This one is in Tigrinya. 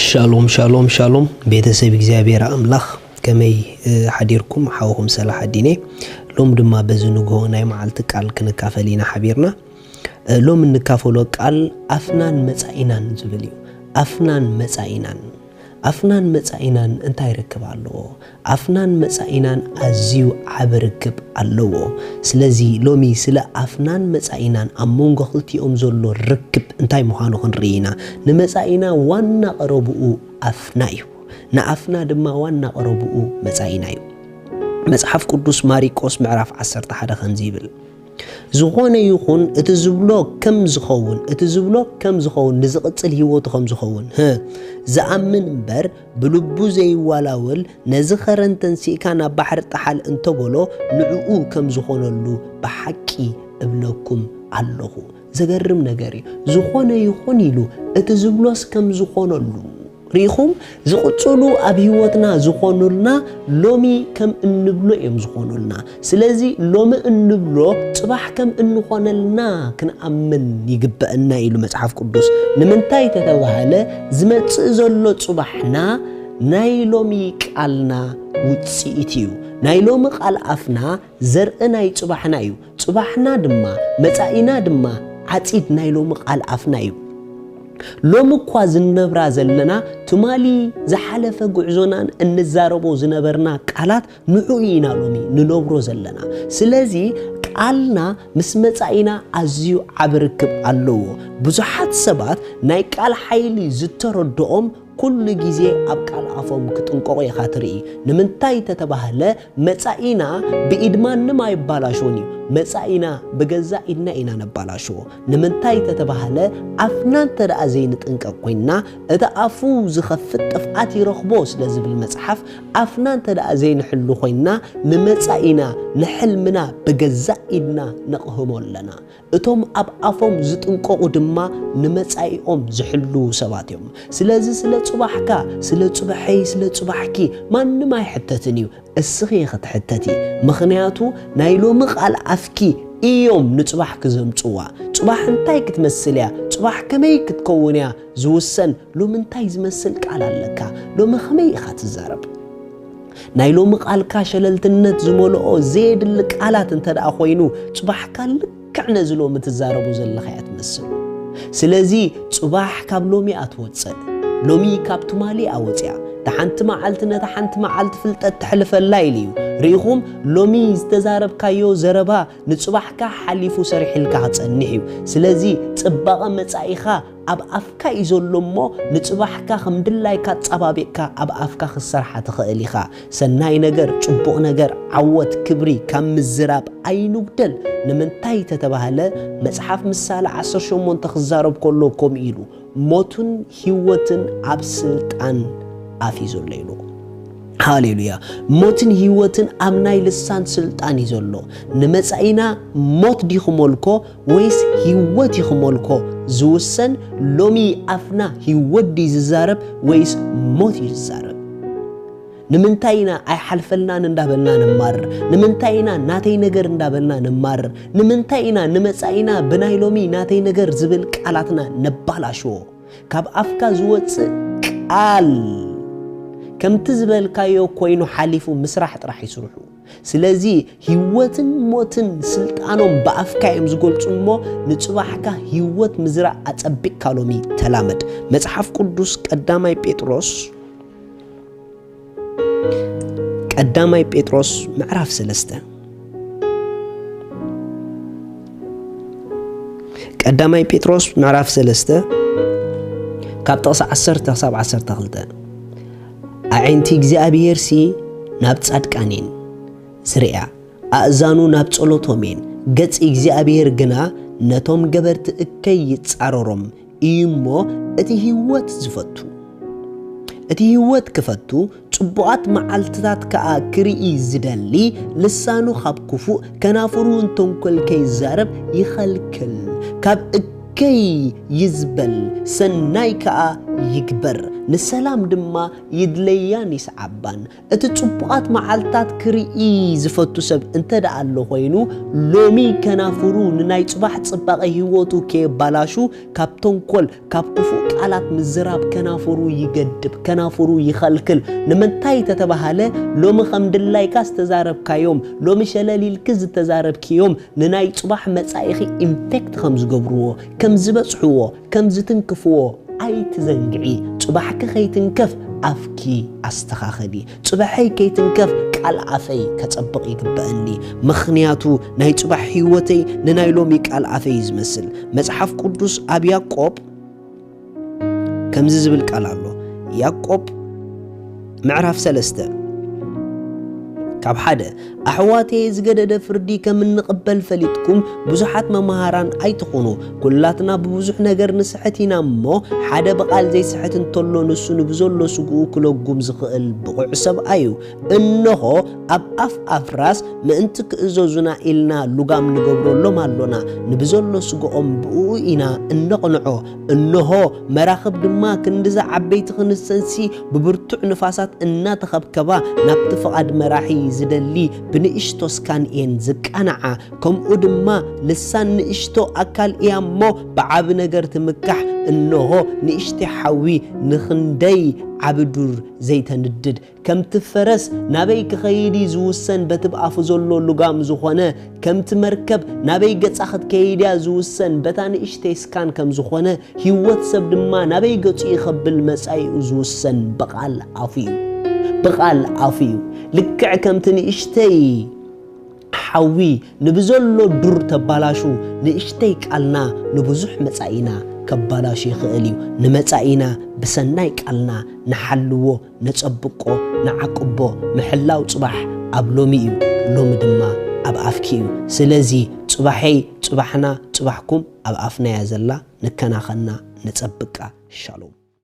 ሻሎም ሻሎም ሻሎም፣ ቤተሰብ እግዚኣብሔር ኣምላኽ፣ ከመይ ሓዲርኩም? ሓውኹም ሰላሓዲን እየ። ሎም ድማ በዚ ንግሆ ናይ መዓልቲ ቃል ክንካፈል ኢና ሓቢርና። ሎም እንካፈሎ ቃል ኣፍናን መጻኢናን ዝብል እዩ። ኣፍናን መጻኢናን ኣፍናን መጻኢናን እንታይ ርክብ ኣለዎ? ኣፍናን መጻኢናን ኣዝዩ ዓቢ ርክብ ኣለዎ። ስለዚ ሎሚ ስለ ኣፍናን መጻኢናን ኣብ መንጎ ክልቲኦም ዘሎ ርክብ እንታይ ምዃኑ ክንርኢ ኢና። ንመጻኢና ዋና ቀረብኡ ኣፍና እዩ። ንኣፍና ድማ ዋና ቀረብኡ መጻኢና እዩ። መጽሓፍ ቅዱስ ማሪቆስ ምዕራፍ ዓሰርተ ሓደ ከምዚ ይብል፣ ዝኾነ ይኹን እቲ ዝብሎ ከም ዝኸውን፣ እቲ ዝብሎ ከም ዝኸውን፣ ንዝቕጽል ህይወቱ ከም ዝኸውን፣ ህ፣ ዝኣምን እምበር ብልቡ ዘይዋላወል፣ ነዚ ኸረን ተንሲእካ ናብ ባሕሪ ጠሓል እንተበሎ፣ ንዕኡ ከም ዝኾነሉ ብሓቂ እብለኩም ኣለኹ። ዘገርም ነገር እዩ። ዝኾነ ይኹን ኢሉ እቲ ዝብሎስ ከም ዝኾነሉ ርኢኹም፣ ዝቕጽሉ ኣብ ህይወትና ዝኾኑልና ሎሚ ከም እንብሎ እዮም ዝኾኑልና። ስለዚ ሎሚ እንብሎ ጽባሕ ከም እንኾነልና ክንኣምን ይግበአና ኢሉ መጽሓፍ ቅዱስ። ንምንታይ ተተባህለ፣ ዝመጽእ ዘሎ ጽባሕና ናይ ሎሚ ቃልና ውጽኢት እዩ። ናይ ሎሚ ቃል ኣፍና ዘርኢ ናይ ጽባሕና እዩ። ጽባሕና ድማ፣ መጻኢና ድማ ዓጺድ ናይ ሎሚ ቃል ኣፍና እዩ። ሎሚ እኳ ዝነብራ ዘለና፣ ትማሊ ዝሓለፈ ጉዕዞናን እንዛረቦ ዝነበርና ቃላት ንዕኡ ኢና ሎሚ ንነብሮ ዘለና። ስለዚ ቃልና ምስ መጻኢና ኣዝዩ ዓቢ ርክብ ኣለዎ። ብዙሓት ሰባት ናይ ቃል ሓይሊ ዝተረድኦም ኩሉ ግዜ ኣብ ቃል ኣፎም ክጥንቀቑ ኢኻ ትርኢ። ንምንታይ ተተባህለ፣ መጻኢና ብኢድ ማንም ኣይባላሾን እዩ። መጻኢና ብገዛእ ኢድና ኢና ነባላሽዎ። ንምንታይ ተተባህለ፣ ኣፍና እንተ ደኣ ዘይንጥንቀቕ ኮይንና፣ እቲ ኣፉ ዝኸፍት ጥፍኣት ይረኽቦ ስለ ዝብል መጽሓፍ፣ ኣፍና እንተ ደኣ ዘይንሕሉ ኮይንና፣ ንመጻኢና፣ ንሕልምና ብገዛእ ኢድና ነቕህሞ ኣለና። እቶም ኣብ ኣፎም ዝጥንቀቑ ድማ ንመጻኢኦም ዝሕልዉ ሰባት እዮም። ስለዚ ስለ ጽባሕካ፣ ስለ ጽባሐይ፣ ስለ ጽባሕኪ ማንም ኣይሕተትን እዩ። እስኺ ኢኺ ክትሕተቲ። ምኽንያቱ ናይ ሎሚ ቃል ኣፍኪ እዮም ንጽባሕኪ ዘምጽዋ። ጽባሕ እንታይ ክትመስል እያ፣ ጽባሕ ከመይ ክትከውን እያ ዝውሰን ሎሚ እንታይ ዝመስል ቃል ኣለካ፣ ሎሚ ከመይ ኢኻ ትዛረብ። ናይ ሎሚ ቃልካ ሸለልትነት ዝመልኦ ዘየድሊ ቃላት እንተ ደኣ ኮይኑ፣ ጽባሕካ ልክዕ ነዚ ሎሚ ትዛረቦ ዘለኻ እያ ትመስል። ስለዚ ጽባሕ ካብ ሎሚ እያ ትወጽእ። ሎሚ ካብ ትማሊ እያ ወጽያ። እታ ሓንቲ መዓልቲ ነታ ሓንቲ መዓልቲ ፍልጠት ተሕልፈላ ኢሉ እዩ። ርኢኹም፣ ሎሚ ዝተዛረብካዮ ዘረባ ንጽባሕካ ሓሊፉ ሰሪሕልካ ክጸንሕ እዩ። ስለዚ ጽባቐ መጻኢኻ ኣብ ኣፍካ እዩ ዘሎ እሞ፣ ንጽባሕካ ከም ድላይካ ኣጻባቢቕካ ኣብ ኣፍካ ክትሰርሓ ትኽእል ኢኻ። ሰናይ ነገር፣ ጽቡቕ ነገር፣ ዓወት፣ ክብሪ ካብ ምዝራብ ኣይንጉደል። ንምንታይ ተተባህለ፣ መጽሓፍ ምሳሌ ዓሰርተ ሸሞንተ ክዛረብ ከሎ ከምኡ ኢሉ፣ "ሞትን ህይወትን ኣብ ስልጣን ኣፍ እዩ ዘሎ" ኢሉ። ሃሌሉያ! ሞትን ህይወትን ኣብ ናይ ልሳን ስልጣን እዩ ዘሎ። ንመጻኢና ሞት ዲኹ መልኮ ወይስ ህይወት ይኽመልኮ ዝውሰን ሎሚ ኣፍና ህይወት ድዩ ዝዛረብ ወይስ ሞት እዩ ዝዛረብ? ንምንታይ ኢና ኣይሓልፈልናን እንዳበልና ንማርር? ንምንታይ ኢና ናተይ ነገር እንዳበልና ንማርር? ንምንታይ ኢና ንመጻኢና ብናይ ሎሚ ናተይ ነገር ዝብል ቃላትና ነባላሽዎ? ካብ ኣፍካ ዝወጽእ ቃል ከምቲ ዝበልካዮ ኮይኑ ሓሊፉ ምስራሕ ጥራሕ ይስርሑ። ስለዚ ህይወትን ሞትን ስልጣኖም ብኣፍካ እዮም ዝገልጹ እሞ፣ ንጽባሕካ ህይወት ምዝራእ ኣጸቢቕካ ሎሚ ተላመድ። መጽሓፍ ቅዱስ ቀዳማይ ጴጥሮስ፣ ቀዳማይ ጴጥሮስ ምዕራፍ ሰለስተ፣ ቀዳማይ ጴጥሮስ ምዕራፍ ሰለስተ ካብ ጥቕሲ ዓሰርተ ክሳብ ዓሰርተ ክልተ፣ ኣዒንቲ እግዚኣብሄርሲ ናብ ጻድቃን እየን ዝርእያ፣ ኣእዛኑ ናብ ጸሎቶም እየን። ገጽ እግዚኣብሔር ግና ነቶም ገበርቲ እከይ ይጻረሮም እዩ እሞ፣ እቲ ህይወት ዝፈቱ፣ እቲ ህይወት ክፈቱ፣ ጽቡቓት መዓልትታት ከኣ ክርኢ ዝደሊ፣ ልሳኑ ካብ ክፉእ፣ ከናፍሩ እውን ተንኮል ከይዛረብ ይኸልክል። ካብ እከይ ይዝበል፣ ሰናይ ከኣ ይግበር፣ ንሰላም ድማ ይድለያን ይስዓባን። እቲ ጽቡቓት መዓልታት ክርኢ ዝፈቱ ሰብ እንተ ደኣ ኣሎ ኮይኑ፣ ሎሚ ከናፍሩ ንናይ ጽባሕ ጽባቐ ህይወቱ ከየባላሹ፣ ካብ ተንኮል፣ ካብ ክፉእ ቃላት ምዝራብ ከናፍሩ ይገድብ፣ ከናፍሩ ይኸልክል። ንምንታይ ተተባሃለ፣ ሎሚ ከም ድላይካ ዝተዛረብካዮም፣ ሎሚ ሸለል ኢልኪ ዝተዛረብክዮም፣ ንናይ ጽባሕ መጻኢኺ ኢንፌክት ከም ዝገብርዎ፣ ከም ዝበጽሕዎ፣ ከም ዝትንክፍዎ ኣይትዘንግዒ። ጽባሕኪ ከይትንከፍ ኣፍኪ ኣስተኻኸሊ። ጽባሐይ ከይትንከፍ ቃል ኣፈይ ከጸብቕ ይግበኣኒ። ምኽንያቱ ናይ ጽባሕ ህይወተይ ንናይ ሎሚ ቃል ኣፈይ እዩ ዝመስል። መጽሓፍ ቅዱስ ኣብ ያዕቆብ ከምዚ ዝብል ቃል ኣሎ። ያዕቆብ ምዕራፍ ሰለስተ ካብ ሓደ፣ ኣሕዋተየ ዝገደደ ፍርዲ ከም እንቕበል ፈሊጥኩም ብዙሓት መምሃራን ኣይትኹኑ። ኩላትና ብብዙሕ ነገር ንስሕት ኢና እሞ፣ ሓደ ብቓል ዘይስሕት እንተሎ ንሱ ንብዘሎ ስግኡ ክለጉም ዝኽእል ብቑዕ ሰብኣይ እዩ። እንሆ ኣብ ኣፍ ኣፍራስ ምእንቲ ክእዘዙና ኢልና ሉጋም ንገብረሎም ኣሎና። ንብዘሎ ስግኦም ብእኡ ኢና እነቕንዖ። እንሆ መራኽብ ድማ ክንድዚ ዓበይቲ ክንሰንሲ ብብርቱዕ ንፋሳት እናተኸብከባ ናብቲ ፍቓድ መራሒ ዝደሊ ብንእሽቶ ስካን እየን ዝቃናዓ። ከምኡ ድማ ልሳን ንእሽቶ ኣካል እያ እሞ ብዓቢ ነገር ትምካሕ። እንሆ ንእሽቲ ሓዊ ንኽንደይ ዓቢ ዱር ዘይተንድድ። ከምቲ ፈረስ ናበይ ክኸይድ እዩ ዝውሰን በቲ ብኣፉ ዘሎ ልጓም ዝኾነ፣ ከምቲ መርከብ ናበይ ገጻ ክትከይድ እያ ዝውሰን በታ ንእሽተይ ስካን ከም ዝኾነ፣ ህይወት ሰብ ድማ ናበይ ገጹ እዩ ከብል መጻኢኡ ዝውሰን ብቓል ኣፉ እዩ። ብቓል ኣፉ እዩ። ልክዕ ከምቲ ንእሽተይ ሓዊ ንብዘሎ ዱር ተባላሹ፣ ንእሽተይ ቃልና ንብዙሕ መጻኢና ከባላሹ ይኽእል እዩ። ንመጻኢና ብሰናይ ቃልና ንሓልዎ፣ ነጸብቆ፣ ንዓቅቦ። ምሕላው ጽባሕ ኣብ ሎሚ እዩ፣ ሎሚ ድማ ኣብ ኣፍኪ እዩ። ስለዚ ጽባሐይ ጽባሕና፣ ጽባሕኩም ኣብ ኣፍና እያ ዘላ። ንከናኸና፣ ነጸብቃ። ሻሎም።